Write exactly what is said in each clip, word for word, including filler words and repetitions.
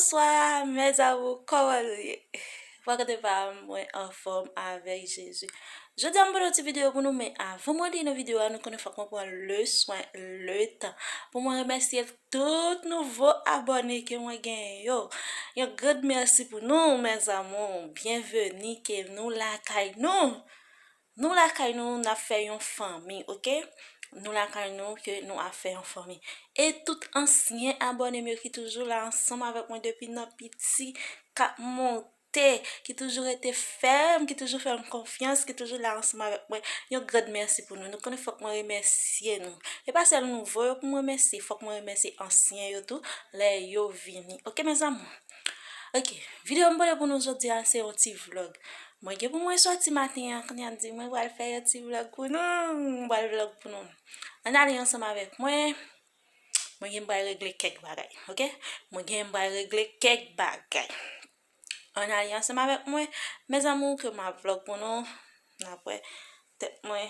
Bonswa, mes amours, kòman nou ye? Fò kote pa m, mwen anfòm avèk Jezi. Jodi a, m pote yon ti videyo pou nou, men avan mwen li nan videyo a, nou konnen fòk mwen pran le swen, le tan pou mwen remèsye tout nouvo abòne ke mwen genyen yo. Yon grand mèsi pou nou, mes amours. Byenveni ke nou lakay nou. Nou lakay nou, n ap fè yon fanmi, oke? Nou lakay nou, ke nou ap fè yon fanmi. E tout ansyen abòne m yo ki toujou la ansanm avèk mwen depi nan piti, k ap monte, ki toujou rete fèm, ki toujou fè m konfyans, ki toujou la ansanm avèk mwen. Yon grand mèsi pou nou. Nou konnen fòk mwen remèsye nou. E pa sèl nouvo yo pou mwen remèsye, fòk mwen remèsye ansyen yo tou, lè yo vini. Oke, mes amours? Oke, videyo m pote pou nou jodi a, se yon ti vlòg. Mwen gen pou mwen sòti maten an, kounye a m di mwen pral fè yon ti vlòg pou nou, m pral vlòg pou nou. Ann ale ansanm avèk mwen, mwen gen m pral regle kèk bagay, oke? Mwen gen m pral regle kèk bagay. Ann ale ansanm avèk mwen, mes amours, ke m ap vlòg pou nou, n ap wè tèt mwen.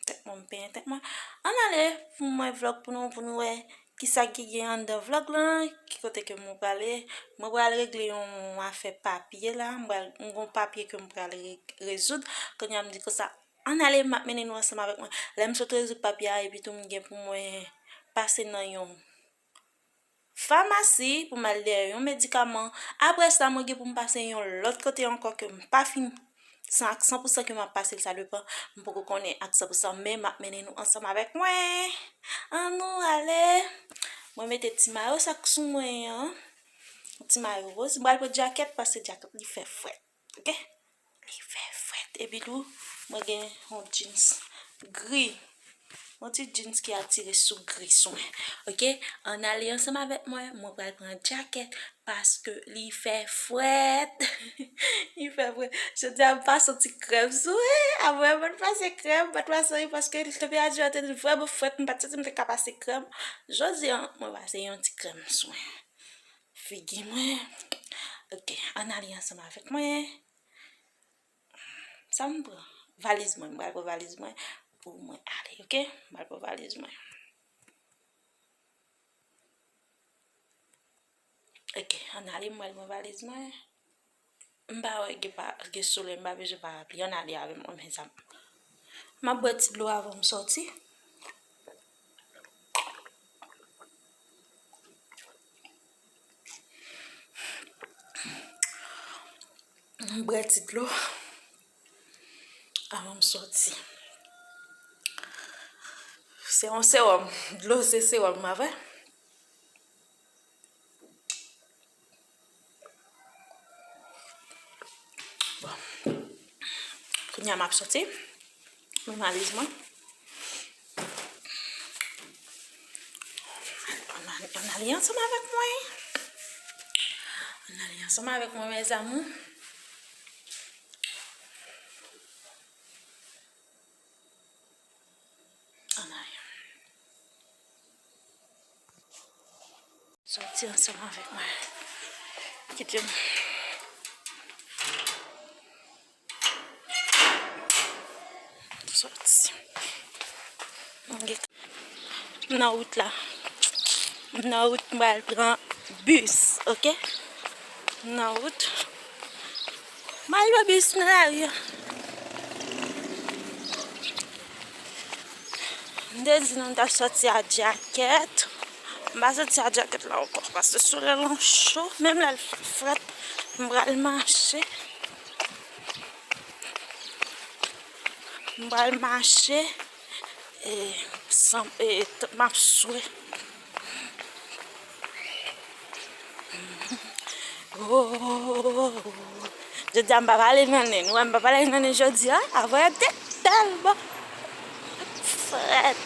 Tèt mwen, m penyen tèt mwen. Ann ale pou mwen vlòg pou nou, pou nou wè kisa ki gen anndan vlòg lan, ki kote ke mwen prale. Mwen pral regle yon afè papye la, mwen pral, m gon papye ke mwen pral re-, rezoud. Kounye a m di konsa, ann ale, m ap mennen nou ansanm avèk mwen. Lè m sot rezoud papye a, epi tou m gen pou mwen pase nan yon famasi pou m al dèyè yon medikaman. Apre sa, mwen gen pou m pase yon lòt kote ankò ke m pa fin san ak san pou san ke m ap pase l, sa depann. M poko konnen ak san pou san, men m ap mennen nou ansanm avèk mwen. Ann nou ale. Mwen mete ti mayo sa k sou mwen an. Ti mayo woz. M pral pran djakèt paske djakèt li fè frèt. Oke? Li fè frèt. Epi tou, mwen gen yon jeans gri. Yon ti jeans ki atire sou gri sou mwen. Oke? Ann ale ansanm avèk mwen. Mwen pral pran djakèt paske li fè frèt. Li fè frèt. Jodi a, m pase yon ti krèm sou mwen. Avan, m pa t pase krèm, m pa t pase anyen paske tanperati a te vrèman frèt. M pa t santi m te ka pase krèm. Jodi a, mwen pase yon ti krèm sou mwen. Figi mwen. Oke, ann ale ansanm avèk mwen. Sa m pran? Valiz mwen. M pral pran valiz mwen pou mwen ale, oke? M pral pran valiz mwen. Oke, ann ale, m pral pran valiz mwen. M pa wè gen pa, gen solèy, m pa bezwen parapli. Ann ale avè m, mezanmi. M ap bwè ti dlo avan m sòti. M bwè ti dlo avan m sòti. Se yon sewòm. Dlo se sewòm, pa vre? Bon. Kounye a m ap sòti. Mwen valiz mwen. Ann ale ansanm avèk mwen. Ann ale ansanm avèk mwen, mes amours. Ann ale. Sòti ansanm avèk mwen. Kite m sòti. M nan wout la. M nan wout, m pral pran bis, oke? M nan wout. M al pran bis nan lari a. M te di nou m t ap sòti ak djakèt. M pa sòti ak djakèt la ankò paske solèy lan cho. Menm lè l fè frèt, m pral mache. M pral mache. E, san, e, t-, m ap swe. Oh, jodi a m pa pale nan nen. Ou wè m pa pale nan nen jodi a. Avan yè m te tèlman frèt.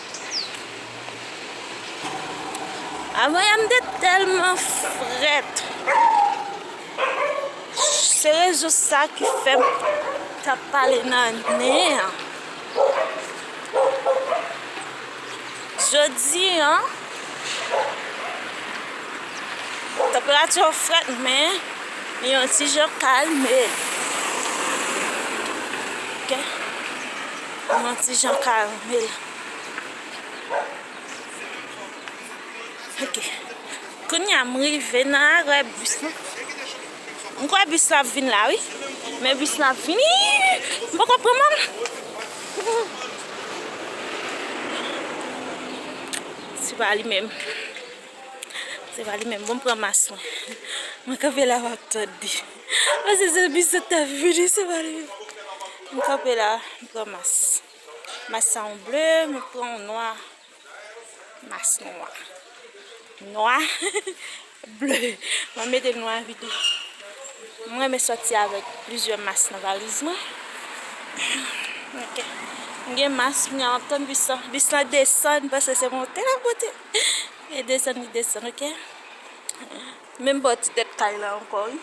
Avan yè m te tèlman frèt. Se rezon sa ki fè m t ap pale nan nen an. Jodi an, tanperati an frèt, men li yon ti jan kalme. Oke? Li yon ti jan kalme. Oke. Kounye a, m rive nan arè bis la. M kwè bis la ap vin la, wi. Men bis la ap vini. M poko pran mwen. Se pa li menm. Se pa li menm. Bon, m pran mas mwen. Mwen kanpe la, m ap tann li. Paske se bis la t ap vini, se pa li menm. M kanpe la, m pran mas. Mas sa yon ble, mwen pran yon nwa. Mas nwa. Nwa. Ble. Mwen mete nwa vide. Mwen renmen sòti avèk plizyè mas nan valiz mwen. Ok. M gen mas, kounye a m ap tann bis lan. Bis lan desann, paske se monte l ap monte. E desann, li desann, ok? Menm bò ti tèt kay la ankò, wi.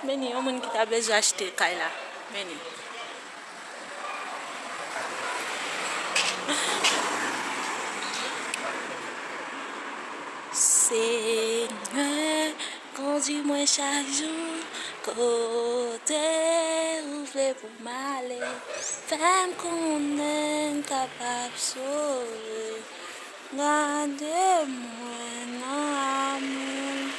Men ni yon moun ki ta bezwen achte kay la. Men ni. Senyè, kondui mwen chak jou kote ou vle pou m ale. Fè m konnen m kapab sove. Gade mwen nan amou.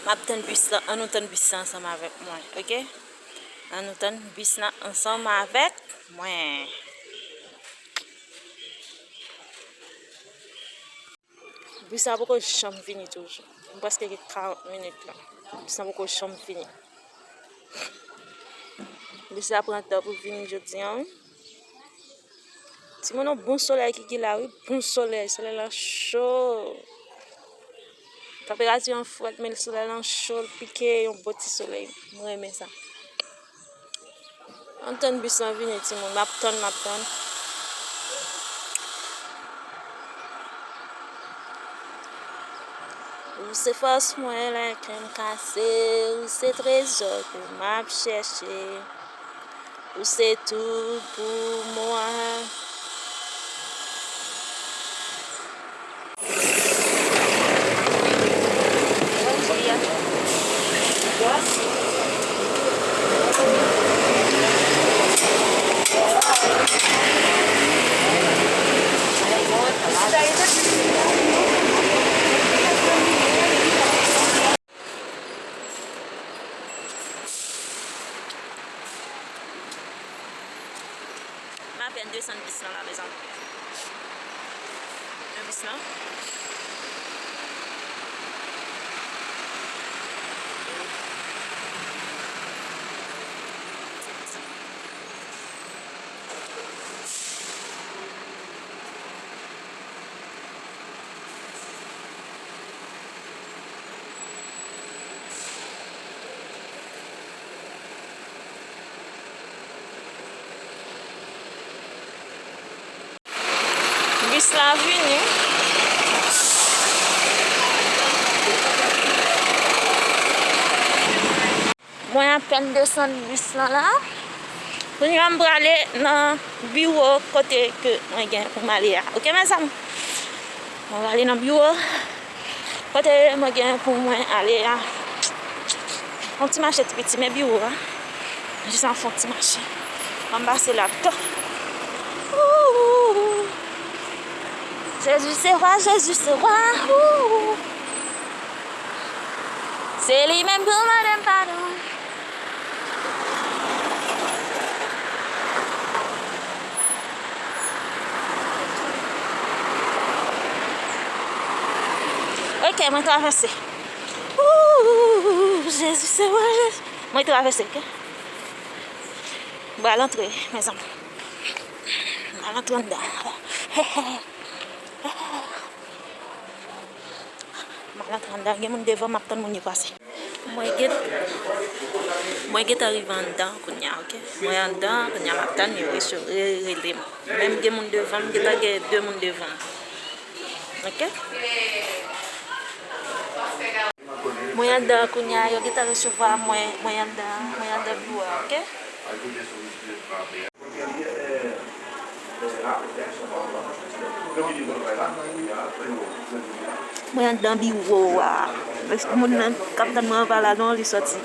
M ap tann bis lan, ann nou tann bis lan ansanm avèk mwen, ok? Ann nou tann bis lan ansanm avèk mwen. Bis la poko janm vini toujou. M prèske gen karant minit la. Bis la poko janm vini. Bis la pran tan pou vini jodi a, wi. Timoun, yon bon solèy ki gen la, wi. Bon solèy. Solèy la cho. Tanperati an frèt, men solèy la cho, l pike, yon bon ti solèy. Mwen renmen sa. Ann tann bis lan vini, timoun. M ap tann, m ap tann. Ou se fòs mwen lè kè m kase, ou se trezò ke m ap chèche. Ou se tout pou mwen. M apèn desann bis lan la, mezanmi. Nan bis lan. Bis la vini. Mwen apèn desann bis lan la. Kounye a m prale nan biwo kote ke mwen gen pou m ale a. Ok, mezanmi? Mwen prale nan biwo kote mwen gen pou mwen ale a. Yon ti mache tou piti, men biwo a. Jis an fon ti mache. An pase la to. Ooh. Jezi se wa, Jezi se wa. Ooh. Se li menm pou mande m padon. Ok, mwen travèse. Ooh, Jezi se wa, Jezi. Mwen travèse, ok? M pral antre, mezanmi. M pral antre anndan. M pral antre anndan, gen moun devan m, m ap tann moun yo pase. Mwen gen, mwen gentan rive anndan kounye a, ok? Mwen anndan, kounye a m ap tann yo rese-, re-, rele m. Menm gen moun devan m, gentan gen de moun devan m. Ok? Mwen anndan kounye a, yo gentan resevwa mwen, mwen anndan, mwen anndan biwo a, ok? Mwen anndan biwo a. Moun nan k ap tann mwen anba la non, li sòti.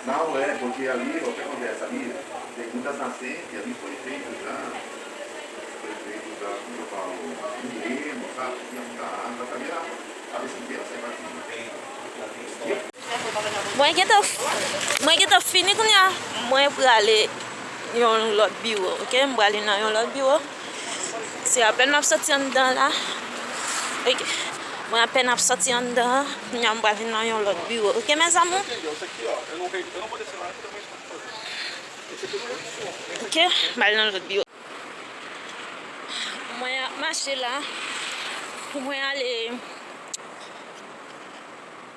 Não é, porque ali, qualquer conversa ali, perguntas nascentes, ali foi feito já, foi feito já, como eu falo, um erro, sabe? Tinha muita água, sabe? A, a ver se tem essa vacina. Mwen gentan f-, mwen gentan fini kounye a. Mwen prale yon lòt biwo, oke? M prale nan yon lòt biwo. Se apèn m ap soti anndan la. Oke. Mwen apèn ap soti anndan an. Kounye a m prale nan yon lòt biwo, oke, mes amours? Oke, m prale nan lòt biwo. Mwen ap mache la pou mwen ale,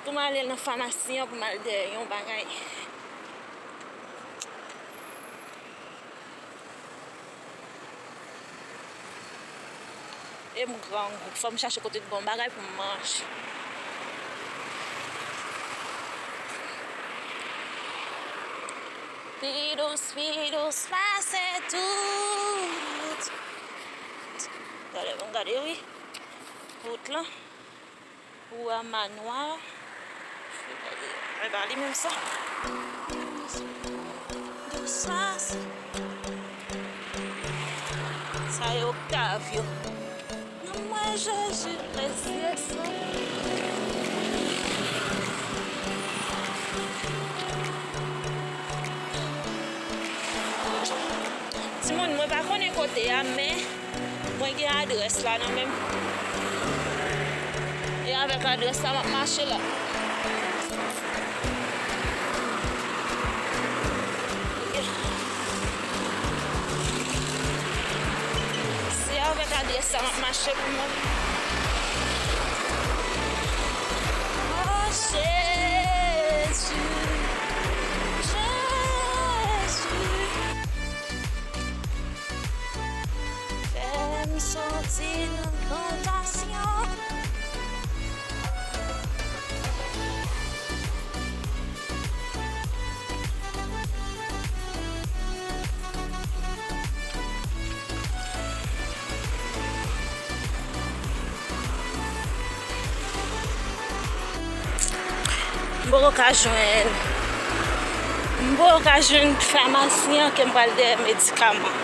pou mwen ale nan famasi an pou m al dèyè yon bagay. E m grangou, fò m chache kote t gen yon bagay pou m manje. Pi dous, pi dous pase tout. Gade, bon, gade, wi. Wout lan. Rue Manoir. E pa li menm sa. Dous pase. Sa e Octavio. Nan mwen Jezi, prezye san. Timoun, mwen pa konnen kote a, men mwen gen adrès la nan men m. E avèk adrès la, m ap mache la. Se avèk adrès sa m ap mache pou mwen. Oh, Jezi, Jezi, fè m soti nan tantasyon. M poko ka jwenn, m poko ka jwenn famasi an ke m pral dèyè medikaman.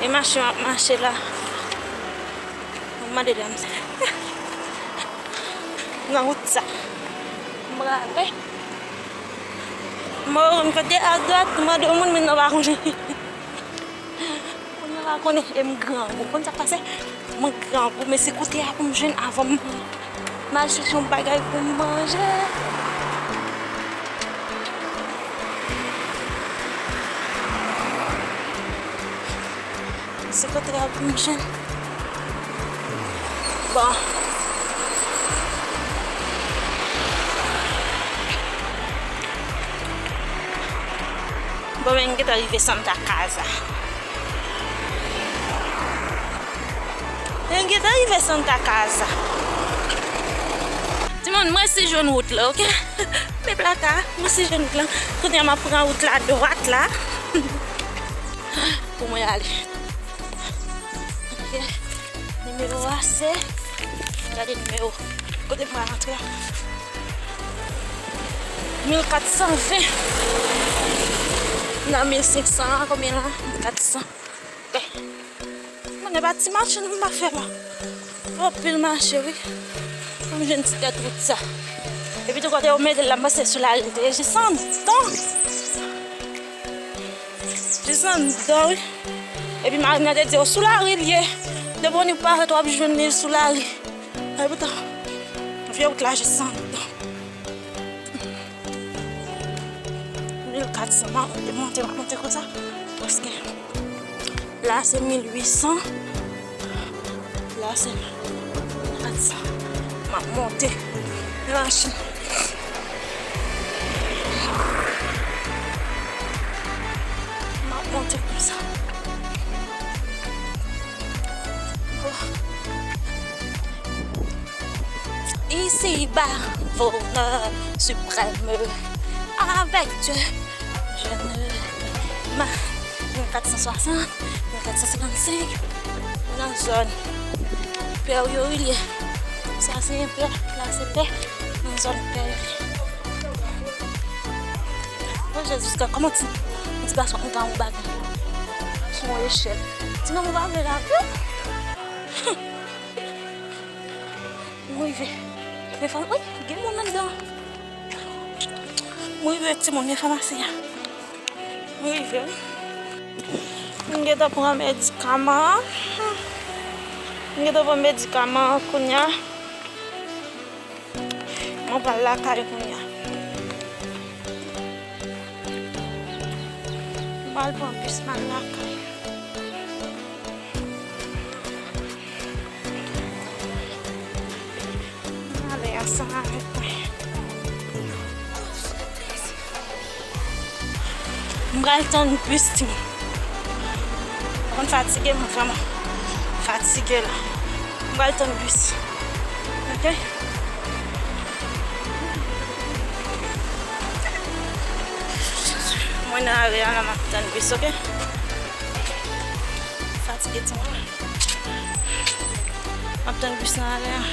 E mache m ap mache la. Mwen mande dam sa. Nan wout sa. Mwen ale. Mwen kote adwat, mwen mande yon moun, men nan pa konnen. Mwen nan pa konnen, e m grangou. Konn sa k pase? Mwen grangou, men se kote a pou m jwenn avan m, m al chèche yon bagay pou m manje. Se kote a pou m jwenn. Bon. Bon, men m gentan rive Santa Casa. Men m gentan rive Santa Casa. Timoun, mwen si jwenn wout la, oke? Men plaka, mwen si jwenn wout la. Kounye a m ap pran wout la dwat la. Pou mwen ale. Ok. Nimewo a se, gade nimewo. Kote m pral antre a? Mil kat san ven. Nan mil senk san an, konbyen la? Mil kat san. Bè. Mwen, e pa ti machin m pa fè la. Anpil mache, wi. Pou m jwenn ti tèt wout sa. Epi tou kote yo mete l la, m panse sou lari l te ye jis anndan. Jis anndan, wi. Epi mari m nan te di yo, sou lari l ye. Depi w parèt, w ap jwenn li sou lari. Epi tou, vye wout la jis anndan. Mil kat san, m ap monte, m ap monte konsa. Paske la se mil uit san. La se mil kat san. M ap monte. Machin. Monte konsa. Oh. Ici-bas, voleur suprême, avec Dieu, je ne ma-, mil kat san swasant, mil kat san senkannsenk, nan zòn pè yo li ye. Sa se yon pè, la se pè, nan zòn pè yo li ye. O Jezi, kòman ti, ti gason kontan yon bagay sou yon echèl. Ti granmoun pa vle la. M rive. Men fanm, wi, gen moun anndan. M rive, timoun, gen famasi a. M rive, wi. M gentan pran medikaman an. M gentan pran medikaman an kounye a. Mwen pral lakay kounye a. M al pran bis, m al lakay. Ale a san avèk mwen. M pral tann bis, timoun. Mwen fatige, mwen vrèman fatige la. M pral tann bis. Ok? Mwen nan arè a la, m ap tann bis, ok? Fatige, timoun. M ap tann bis nan ale a.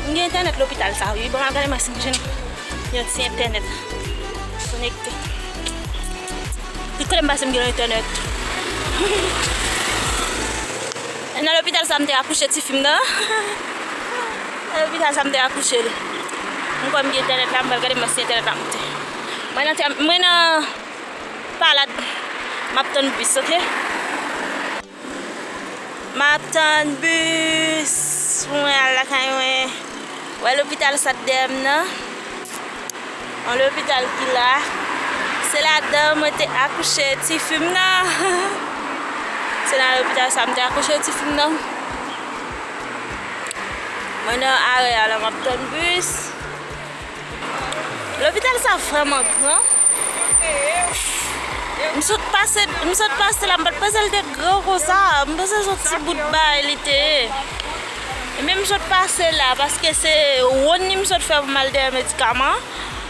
M gen entènèt lopital sa, wi. Bon, m ap gade mwen si m jwenn yon ti entènèt konekte. Tout kote m pase, m gen entènèt. Nan lopital sa, m te akouche ti fi m nan. Nan lopital sa, m te akouche l. M kwè m gen entènèt la, m pral gade mwen si entènèt la monte. Mwen nan tè-, mwen nan Palad, m ap tann bis, ok? M ap tann bis pou mwen al lakay mwen. Wè lopital sa dèyè m nan. Yon lopital ki la. Se ladan mwen te akouche ti fi m nan. Se nan lopital sa m te akouche ti fi m nan. Mwen nan arè a la, m ap tann bis. Lopital sa vrèman gran. M sot pase, m sot pase la, m pa t panse l te gran konsa. M panse se yon ti bout bagay li te ye. Ebyen, m sot pase la, paske se wonn li m sot fè pou m al dèyè medikaman.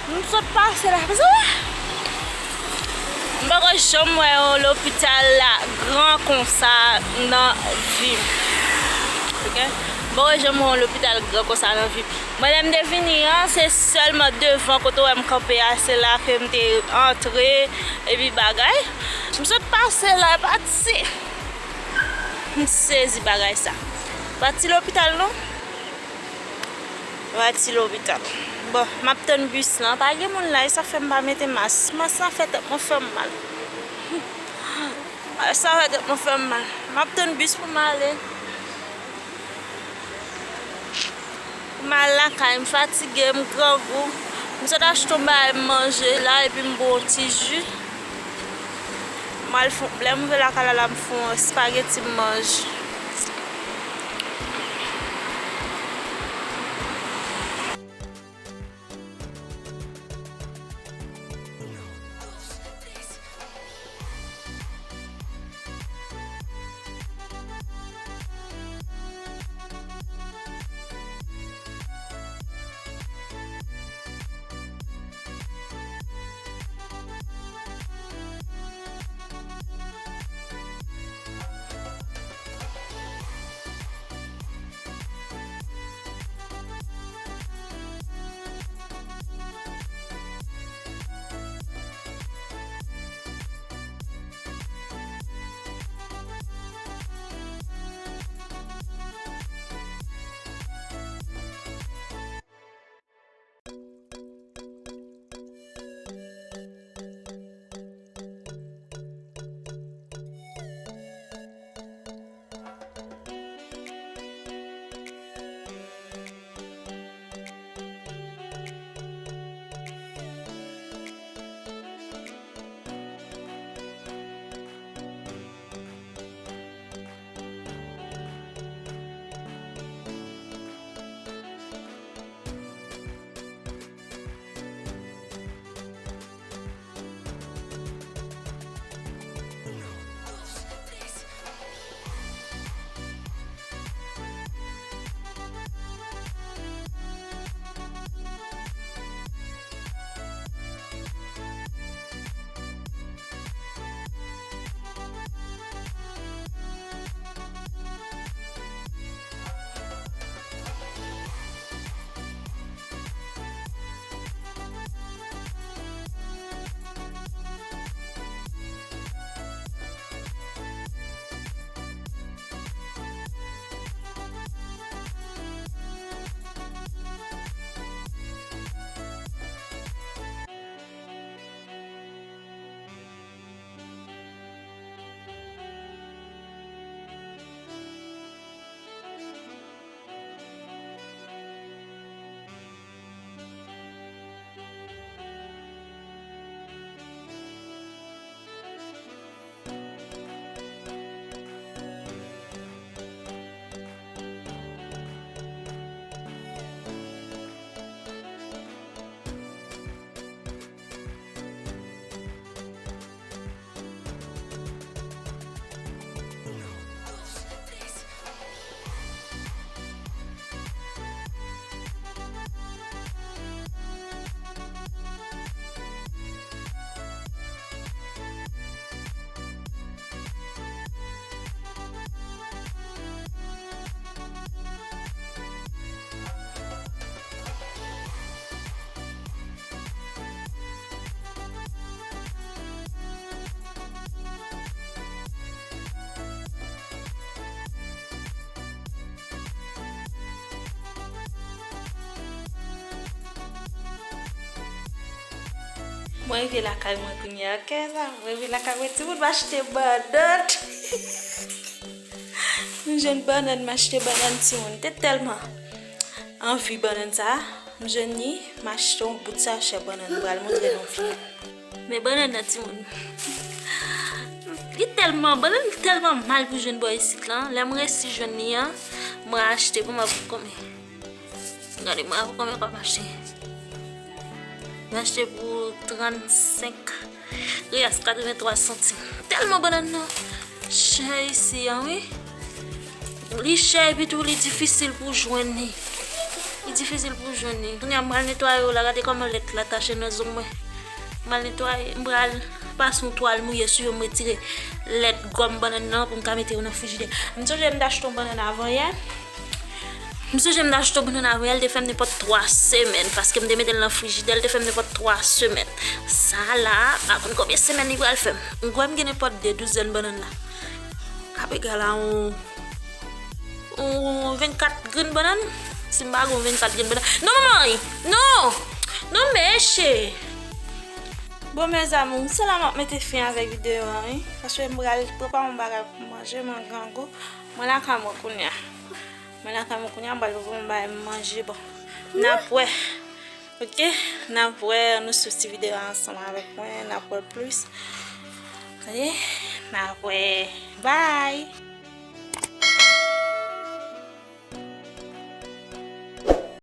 M sot pase la, m panse, wè! M poko janm wè yon lopital la gran konsa nan vi m. Ok? M poko janm wè yon lopital gran konsa nan vi m. Mwen, lè m te vini an, se sèlman devan kote w wè m kanpe a, se la ke m te antre, epi bagay. M sot pase la, e pa ti. M sezi bagay sa. Pa ti lopital, non. Pa ti lopital. Bon, m ap tann bis lan. Pa gen moun la, e sa fè m pa mete mas. Mas la fè tèt mwen fè m mal. Mas la fè tèt mwen fè m mal. M ap tann bis pou m ale. M al lakay, m fatige, m grangou. M sot achte yon bagay m manje la, epi m bwè yon ti ji. M al fon, lè m rive lakay la, la m fè yon espageti m manje. Mwen rive lakay mwen kounye a, kè sa, mwen rive lakay mwen, timoun, m achte bannann. M jwenn bannann, m achte bannann, timoun. Te tèlman anvi bannann sa, m jwenn li, m achte yon bout sachè bannann, m pral montre nou fi. Men bannann nan, timoun. Li tèlman, bannann tèlman mal pou jwenn bò isit lan. Lè m resi jwenn li an, mwen achte pou mwen pou konbyen. Gade, mwen pou konbyen kòb m achte? Mwen achte pou trannsenk riyas katrevenntwa santim. Tèlman bannann nan chè isi an, wi. Li chè epi tou li difisil pou jwenn li. Li difisil pou jwenn li. Kounye a m pral netwaye yo la, gade kòman lèt la tache nan zong mwen. M pral netwaye, m pral pase yon twal mouye sou yo, m retire lèt gòm bannann nan pou m ka mete yo nan frijidè. M sonje m t achte yon bannann avanyè. M sonje m t achte yon bannann avanyè, li te fè m nenpòt twa semèn, paske m te mete l nan frijidè, li te fè m nenpòt twa semèn. Sa la, m pa konn konbyen semèn li pral fè m. M kwè m gen nenpòt de douzèn bannann la. K ap egal a yon, yon vennkat grenn bannann. Si m pa gen yon vennkat grenn bannann. Non, manman, wi. Non! Non, mesye! Bon, mes amours, se la m ap mete fen avèk videyo an, wi. Paske m pral prepare yon bagay pou manje, mwen grangou. Mwen lakay mwen kounye a. Mwen lakay mwen kounye a, m pral prepare yon bagay m manje, bon. N ap wè. Ok? N ap wè, nou swiv ti videyo a ansanm avèk mwen, n ap wè plis. Ok? N ap wè. Bye!